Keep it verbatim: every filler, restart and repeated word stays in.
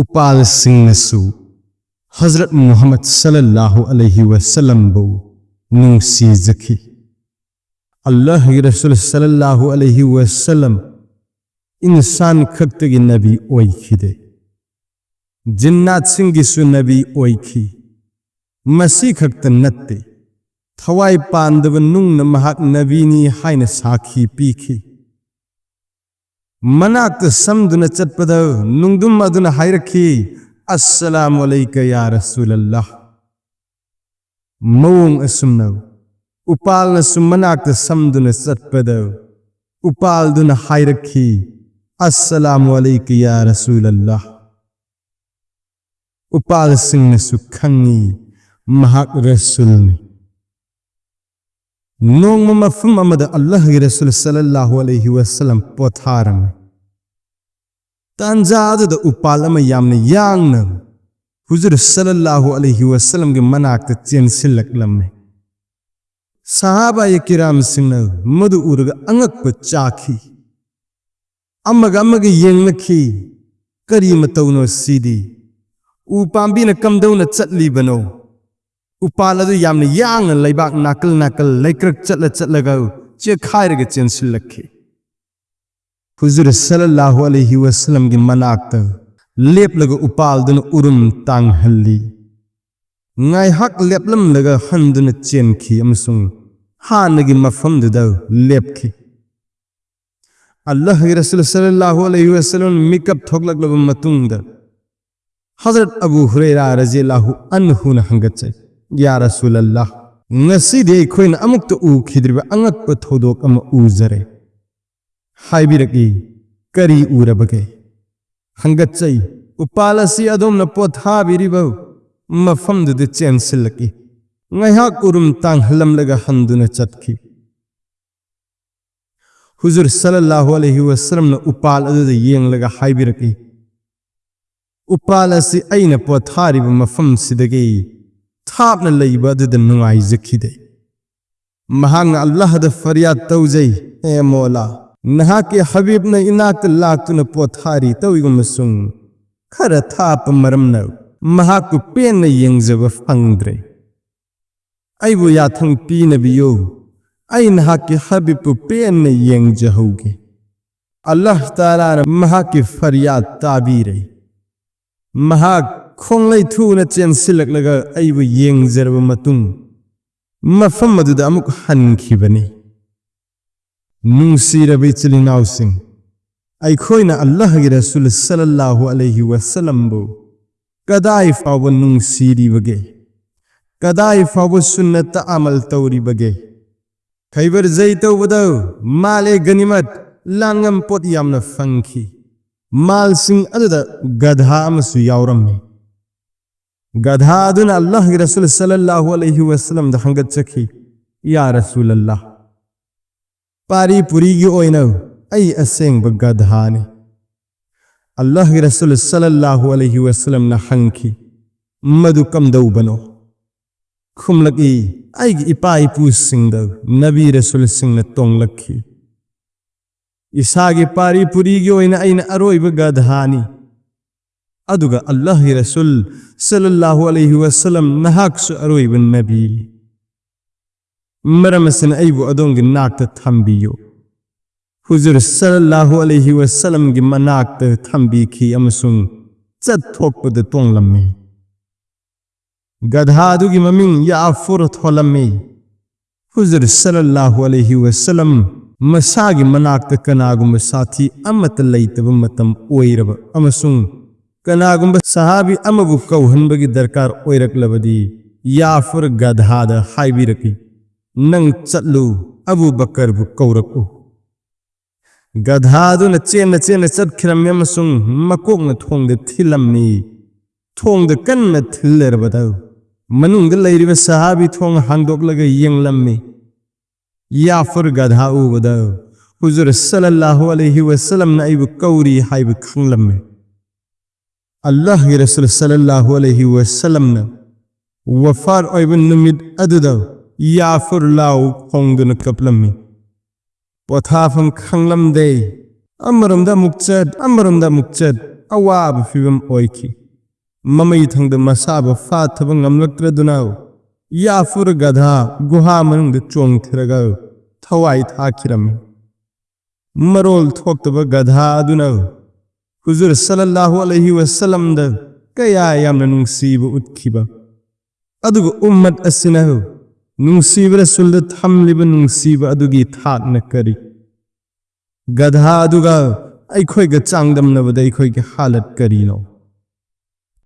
ꯎꯄꯥꯜꯁꯤꯡꯅꯁꯨ ꯍꯖꯔꯠ ꯃꯨꯍꯝꯃꯗ ꯁꯜꯂꯜꯂꯥꯍꯨ ꯑꯂꯩꯍꯤ ꯋꯁꯜꯂꯝꯕꯨ ꯅꯨꯡꯁꯤꯖꯈꯤ꯫ ꯑꯜꯂꯥꯍꯒꯤ ꯔꯁꯨꯜ ꯁꯜꯂꯜꯂꯥꯍꯨ ꯑꯂꯩꯍꯤ ꯋꯁꯜꯂꯝ ꯏꯟꯁꯥꯟ ꯈꯛꯇꯒꯤ ꯅꯕꯤ ꯑꯣꯏꯈꯤꯗꯦ, ꯖꯤꯟꯅꯥꯠꯁꯤꯡꯒꯤꯁꯨ ꯅꯕꯤ ꯑꯣꯏꯈꯤ꯫ ꯃꯁꯤ ꯈꯛꯇ ꯅꯠꯇꯦ, ꯊꯋꯥꯏ ꯄꯥꯟꯗꯕ ꯅꯨꯡꯅ ꯃꯍꯥꯛ ꯅꯕꯤꯅꯤ ꯍꯥꯏꯅ ꯁꯥꯈꯤ ꯄꯤꯈꯤ꯫ ꯃꯅꯥꯛꯇ ꯁꯝꯗꯨꯅ ꯆꯠꯄꯗ ꯅꯨꯡꯗꯨꯝ ꯑꯗꯨꯅ ꯍꯥꯏꯔꯛꯈꯤ, "ꯑꯁꯁꯂꯥꯃꯨ ꯑꯂꯩꯀ ꯌꯥ ꯔꯁꯨꯂꯜꯂꯥꯍ"꯫ ꯃꯑꯣꯡ ꯑꯁꯨꯝꯅ ꯎꯄꯥꯜꯅꯁꯨ ꯃꯅꯥꯛꯇ ꯁꯝꯗꯨꯅ ꯆꯠꯄꯗ ꯎꯄꯥꯜꯗꯨꯅ ꯍꯥꯏꯔꯛꯈꯤ, "ꯑꯁꯁꯂꯥꯃꯨ ꯑꯂꯩꯀ ꯌꯥ ꯔꯁꯨꯂꯜꯂꯥꯍ"꯫ ꯎꯄꯥꯜꯁꯤꯡꯅꯁꯨ ꯈꯪꯉꯤ ꯃꯍꯥꯛ ꯔꯁꯨꯜꯅꯤ꯫ ꯅꯣꯡꯃ ꯃꯐꯝ ꯑꯃꯗ ꯑꯜꯂꯥꯍꯒꯤ ꯔꯁꯨꯜ ꯁꯜꯂꯜꯂꯥꯍꯨ ꯑꯂꯩꯍꯤ ꯋꯁꯜꯂꯝ ꯄꯣꯊꯥꯔꯝꯃꯤ꯫ ꯇꯥꯟꯖꯥ ꯑꯗꯨꯗ ꯎꯄꯥꯜ ꯑꯃ ꯌꯥꯝꯅ ꯌꯥꯡꯅ ꯍꯨꯖꯨꯔ ꯁꯜꯂꯜꯂꯥꯍꯨ ꯑꯂꯩꯍꯤ ꯋꯁꯜꯂꯝꯒꯤ ꯃꯅꯥꯛꯇ ꯆꯦꯟꯁꯤꯜꯂꯛꯂꯝꯃꯤ꯫ ꯁꯍꯥꯕꯥꯌꯦ ꯀꯤꯔꯥꯝꯁꯤꯡꯅ ꯃꯗꯨ ꯎꯔꯒ ꯑꯉꯛꯄ ꯆꯥꯈꯤ꯫ ꯑꯃꯒ ꯑꯃꯒ ꯌꯦꯡꯅꯈꯤ꯫ "ꯀꯔꯤ ꯃꯇꯧꯅꯣ ꯁꯤꯗꯤ? ꯎ ꯄꯥꯝꯕꯤꯅ ꯀꯝꯗꯧꯅ ꯆꯠꯂꯤꯕꯅꯣ?" ꯎꯄꯥꯜ ꯑꯗꯨ ꯌꯥꯝꯅ ꯌꯥꯡꯅ ꯂꯩꯕꯥꯛ ꯅꯥꯀꯜ ꯅꯥꯀꯜ ꯂꯩꯀ꯭ꯔꯛ ꯆꯠꯂ ꯆꯠꯂꯒ ꯆꯦꯛꯈꯥꯏꯔꯒ ꯆꯦꯟꯁꯤꯜꯂꯛꯈꯤ꯫ ꯍꯨꯖꯨꯔ ꯁꯜꯂꯜꯂꯥꯍꯨ ꯑꯂꯩꯍꯤ ꯋꯁꯜꯂꯝꯒꯤ ꯃꯅꯥꯛꯇ ꯂꯦꯞꯂꯒ ꯎꯄꯥꯜꯗꯨꯅ ꯎꯔꯨꯝ ꯇꯥꯡꯍꯜꯂꯤ꯫ ꯉꯥꯏꯍꯥꯛ ꯂꯦꯞꯂꯝꯂꯒ ꯍꯟꯗꯨꯅ ꯆꯦꯟꯈꯤ ꯑꯃꯁꯨꯡ ꯍꯥꯟꯅꯒꯤ ꯃꯐꯝꯗꯨꯗ ꯂꯦꯞꯈꯤ꯫ ꯑꯜꯂꯥꯍꯒꯤ ꯔꯁꯨꯜ ꯁꯜꯂꯜꯂꯥꯍꯨ ꯑꯂꯩꯍꯤ ꯋꯁꯜꯂꯝ ꯃꯤꯀꯞ ꯊꯣꯛꯂꯛꯂꯕ ꯃꯇꯨꯡꯗ ꯍꯖꯔꯠ ꯑꯕꯨ ꯍꯨꯔꯩꯔꯥ ꯔꯖꯤꯌꯜꯂꯥꯍꯨ ꯑꯟꯍꯨꯅ ꯍꯪꯒꯠꯆꯩ, "ꯌꯥ ꯔꯁꯨꯂꯜꯂꯥꯍ, ꯉꯁꯤꯗꯤ ꯑꯩꯈꯣꯏꯅ ꯑꯃꯨꯛꯇ ꯎꯈꯤꯗ꯭ꯔꯤꯕ ꯑꯉꯛꯄ ꯊꯧꯗꯣꯛ ꯑꯃ ꯎꯖꯔꯦ꯫ ꯍꯥꯏꯕꯤꯔꯛꯏ, ꯀꯔꯤ ꯎꯔꯕꯒꯦ?" ꯍꯪꯒꯠꯆꯩ, ꯎꯄꯥꯜ ꯑꯁꯤ ꯑꯗꯣꯝꯅ ꯄꯣꯊꯥꯕꯤꯔꯤꯕ ꯃꯐꯝꯗꯨꯗ ꯆꯦꯟꯁꯤꯜꯂꯛꯏ꯫ ꯉꯥꯏꯍꯥꯛ ꯎꯔꯨꯝ ꯇꯥꯡꯍꯜꯂꯝꯂꯒ ꯍꯟꯗꯨꯅ ꯆꯠꯈꯤ꯫ ꯍꯨꯖꯨꯔ ꯁꯜꯂꯜꯂꯥꯍꯨ ꯑꯂꯩꯍꯤ ꯋꯁꯜꯂꯝꯅ ꯎꯄꯥꯜ ꯑꯗꯨꯗ ꯌꯦꯡꯂꯒ ꯍꯥꯏꯕꯤꯔꯛꯏ, "ꯎꯄꯥꯜ ꯑꯁꯤ ꯑꯩꯅ ꯄꯣꯊꯥꯔꯤꯕ ꯃꯐꯝꯁꯤꯗꯒꯤ ꯊꯥꯞꯅ ꯂꯩꯕ ꯑꯗꯨꯗ ꯅꯨꯡꯉꯥꯏꯖꯈꯤꯗꯦ"꯫ ꯃꯍꯥꯛꯅ ꯑꯜꯂꯥꯍꯗ ꯐꯔꯤꯌꯥꯗ ꯇꯧꯖꯩ, "ꯍꯦ ꯃꯣꯂꯥ, ꯅꯍꯥꯛꯀꯤ ꯍꯕꯤꯕꯅ ꯏꯅꯥꯛꯇ ꯂꯥꯛꯇꯨꯅ ꯄꯣꯊꯥꯔꯤ ꯇꯧꯏꯒꯨꯝꯕꯁꯨꯡ ꯈꯔ ꯊꯥꯞꯄ ꯃꯔꯝꯅ ꯃꯍꯥꯛꯄꯨ ꯄꯦꯟꯅ ꯌꯦꯡꯖꯕ ꯐꯪꯗ꯭ꯔꯦ꯫ ꯑꯩꯕꯨ ꯌꯥꯊꯪ ꯄꯤꯅꯕꯤꯌꯨ, ꯑꯩ ꯅꯍꯥꯛꯀꯤ ꯍꯕꯤꯕꯄꯨ ꯄꯦꯟꯅ ꯌꯦꯡꯖꯍꯧꯒꯦ꯫ ꯑꯜꯂꯥꯍ ꯇꯥꯂꯥꯅ ꯃꯍꯥꯛꯀꯤ ꯐꯔꯤꯌꯥꯗ ꯇꯥꯕꯤꯔꯦ꯫ ꯃꯍꯥꯛ ꯈꯣꯡꯂꯩ ꯊꯨꯅ ꯆꯦꯟꯁꯤꯜꯂꯛꯂꯒ ꯑꯩꯕꯨ ꯌꯦꯡꯖꯔꯕ ꯃꯇꯨꯡ ꯃꯐꯝ ꯑꯗꯨꯗ ꯑꯃꯨꯛ ꯍꯟꯈꯤꯕꯅꯤ꯫ ꯅꯨꯡꯁꯤꯔꯕ ꯏꯆꯤꯜ ꯏꯅꯥꯎꯁꯤꯡ, ꯑꯩꯈꯣꯏꯅ ꯑꯜꯂꯥꯍꯒꯤ ꯔꯁꯨꯜ ꯁꯜꯂꯜꯂꯥꯍꯨ ꯑꯂꯩꯍꯤ ꯋꯁꯜꯂꯝꯕꯨ ꯀꯗꯥꯏ ꯐꯥꯎꯕ ꯅꯨꯡꯁꯤꯔꯤꯕꯒꯦ? ꯀꯗꯥꯏ ꯐꯥꯎꯕ ꯁꯨꯟꯅꯠꯇ ꯑꯃꯜ ꯇꯧꯔꯤꯕꯒꯦ? ꯈꯩꯕꯔ ꯖꯩ ꯇꯧꯕꯗ ꯃꯥꯜ ꯑꯦ ꯒꯅꯤꯃꯠ, ꯂꯥꯟꯉꯝ ꯄꯣꯠ ꯌꯥꯝꯅ ꯐꯪꯈꯤ꯫ ꯃꯥꯜꯁꯤꯡ ꯑꯗꯨꯗ ꯒꯙꯥ ꯑꯃꯁꯨ ꯌꯥꯎꯔꯝꯃꯤ꯫ ꯒꯙꯥ ꯑꯗꯨꯅ ꯑꯜꯂꯥꯍꯒꯤ ꯔꯁꯨꯜ ꯁꯜꯂꯜꯂꯥꯍꯨ ꯑꯂꯩꯍꯤ ꯋꯁꯜꯂꯝꯗ ꯍꯪꯒꯠꯆꯈꯤ, "ꯌꯥ ꯔꯁꯨꯂꯜꯂꯥꯍ, ꯄꯥꯔꯤ ꯄꯨꯔꯤꯒꯤ ꯑꯣꯏꯅ ꯑꯩ ꯑꯁꯦꯡꯕ ꯒꯙꯥꯅꯤ꯫" ꯑꯜꯂꯥꯍꯒꯤ ꯔꯁꯨꯜ ꯁꯜꯂꯜꯂꯥꯍꯨ ꯑꯂꯩꯍꯤ ꯋꯁꯜꯂꯝꯅ ꯍꯪꯈꯤ, "ꯃꯗꯨ ꯀꯝꯗꯧꯕꯅꯣ?" ꯈꯨꯝꯂꯛꯏ, "ꯑꯩꯒꯤ ꯏꯄꯥ ꯏꯄꯨꯁꯤꯡꯗ ꯅꯕꯤ ꯔꯁꯨꯜꯁꯤꯡꯅ ꯇꯣꯡꯂꯛꯈꯤ꯫ ꯏꯁꯥꯒꯤ ꯄꯥꯔꯤ ꯄꯨꯔꯤꯒꯤ ꯑꯣꯏꯅ ꯑꯩꯅ ꯑꯔꯣꯏꯕ ꯒꯙꯥꯅꯤ꯫ ꯑꯗꯨꯒ ꯑꯜꯂꯥꯍꯒꯤ ꯔꯁꯨꯜ ꯁꯜꯂꯜꯂꯥꯍꯨ ꯑꯂꯩꯍꯤ ꯋꯁꯜꯂꯝ, ꯅꯍꯥꯛꯁꯨ ꯑꯔꯣꯏꯕ ꯅꯕꯤꯅꯤ꯫ ꯃꯔꯝ ꯑꯁꯤꯅ ꯑꯩꯕꯨ ꯑꯗꯣꯝꯒꯤ ꯅꯥꯛꯇ ꯊꯝꯕꯤꯌꯨ꯫" ꯍꯨꯖꯨꯔ ꯁꯜꯂꯜꯂꯥꯍꯨ ꯑꯂꯩꯍꯤ ꯋꯁꯜꯂꯝꯒꯤ ꯃꯅꯥꯛꯇ ꯊꯝꯕꯤꯈꯤ ꯑꯃꯁꯨꯡ ꯆꯠꯊꯣꯛꯄꯗ ꯇꯣꯡꯂꯝꯃꯤ꯫ ꯒꯙꯥ ꯑꯗꯨꯒꯤ ꯃꯃꯤꯡ ꯌꯥꯐꯨꯔ ꯊꯣꯜꯂꯝꯃꯤ꯫ ꯍꯨꯖꯨꯔ ꯁꯜꯂꯜꯂꯥꯍꯨ ꯑꯂꯩꯍꯤ ꯋꯁꯜꯂꯝ ꯃꯁꯥꯒꯤ ꯃꯅꯥꯛꯇ ꯀꯅꯥꯒꯨꯝꯕ ꯁꯥꯊꯤ ꯑꯃꯠꯇ ꯂꯩꯇꯕ ꯃꯇꯝ ꯑꯣꯏꯔꯕ ꯑꯃꯁꯨꯡ ꯀꯅꯥꯒꯨꯝꯕ ꯁꯍꯥꯕꯤ ꯑꯃꯕꯨ ꯀꯧꯍꯟꯕꯒꯤ ꯗꯔꯀꯥꯔ ꯑꯣꯏꯔꯛꯂꯕꯗꯤ, ꯌꯥꯐꯨꯔ ꯒꯙꯥꯗ ꯍꯥꯏꯕꯤꯔꯛꯏ, "ꯅꯪ ꯆꯠꯂꯨ, ꯑꯕꯨ ꯕꯀꯔꯕꯨ ꯀꯧꯔꯛꯎ꯫" ꯒꯙꯥ ꯑꯗꯨꯅ ꯆꯦꯟꯅ ꯆꯦꯟꯅ ꯆꯠꯈꯤꯔꯝꯃꯤ ꯑꯃꯁꯨꯡ ꯃꯀꯣꯛꯅ ꯊꯣꯡꯗ ꯊꯤꯜꯂꯝꯃꯤ꯫ ꯊꯣꯡꯗ ꯀꯟꯅ ꯊꯤꯜꯂꯔꯕꯗ ꯃꯅꯨꯡꯗ ꯂꯩꯔꯤꯕ ꯁꯍꯥꯕꯤ ꯊꯣꯡ ꯍꯥꯡꯗꯣꯛꯂꯒ ꯌꯦꯡꯂꯝꯃꯤ꯫ ꯌꯥꯐꯨꯔ ꯒꯙꯥ ꯎꯕꯗ ꯍꯨꯖꯨꯔ ꯁꯜꯂꯜꯂꯥꯍꯨ ꯑꯂꯩꯍꯤ ꯋꯁꯜꯂꯝꯅ ꯑꯩꯕꯨ ꯀꯧꯔꯤ ꯍꯥꯏꯕ ꯈꯪꯂꯝꯃꯤ꯫ ꯑꯜꯂꯥꯍꯒꯤ ꯔꯁꯨꯜ ꯁꯜꯂꯜꯂꯥꯍꯨ ꯑꯂꯩꯍꯤ ꯋꯁꯜꯂꯝꯅ ꯋꯐꯥꯠ ꯑꯣꯏꯕ ꯅꯨꯃꯤꯠ ꯑꯗꯨꯗ ꯌꯥꯐꯨꯔ ꯂꯥꯎ ꯈꯣꯡꯗꯨꯅ ꯀꯞꯂꯝꯃꯤ꯫ ꯄꯣꯊꯥꯐꯝ ꯈꯪꯂꯝꯗꯦ꯫ ꯑꯃꯔꯣꯝꯗ ꯑꯃꯨꯛ ꯆꯠ, ꯑꯃꯔꯣꯝꯗ ꯑꯃꯨꯛ ꯆꯠ, ꯑꯋꯥꯕ ꯐꯤꯕꯝ ꯑꯣꯏꯈꯤ꯫ ꯃꯃꯩ ꯊꯪꯗ ꯃꯁꯥꯕꯨ ꯐꯥꯊꯕ ꯉꯝꯂꯛꯇ꯭ꯔꯗꯨꯅ ꯌꯥꯐꯨꯔ ꯒꯙꯥ ꯒꯨꯍꯥ ꯃꯅꯨꯡꯗ ꯆꯣꯡꯊꯔꯒ ꯊꯋꯥꯏ ꯊꯥꯈꯤꯔꯝꯃꯤ꯫ ꯃꯔꯣꯜ ꯊꯣꯛꯇꯕ ꯒꯙꯥ ꯑꯗꯨꯅ ꯍꯨꯖꯨꯔ ꯁꯜꯂꯜꯂꯥꯍꯨ ꯑꯂꯩꯍꯤ ꯋꯁꯜꯂꯝꯗ ꯀꯌꯥ ꯌꯥꯝꯅ ꯅꯨꯡꯁꯤꯕ ꯎꯠꯈꯤꯕ, ꯑꯗꯨꯒ ꯎꯝꯃꯠ ꯑꯁꯤꯅ ꯅꯨꯡꯁꯤꯕ ꯔꯁꯨꯜꯗ ꯊꯝꯂꯤꯕ ꯅꯨꯡꯁꯤꯕ ꯑꯗꯨꯒꯤ ꯊꯥꯛꯅ ꯀꯔꯤ? ꯒꯙꯥ ꯑꯗꯨꯒ ꯑꯩꯈꯣꯏꯒ ꯆꯥꯡꯗꯝꯅꯕꯗ ꯑꯩꯈꯣꯏꯒꯤ ꯍꯥꯂꯠ ꯀꯔꯤꯅꯣ?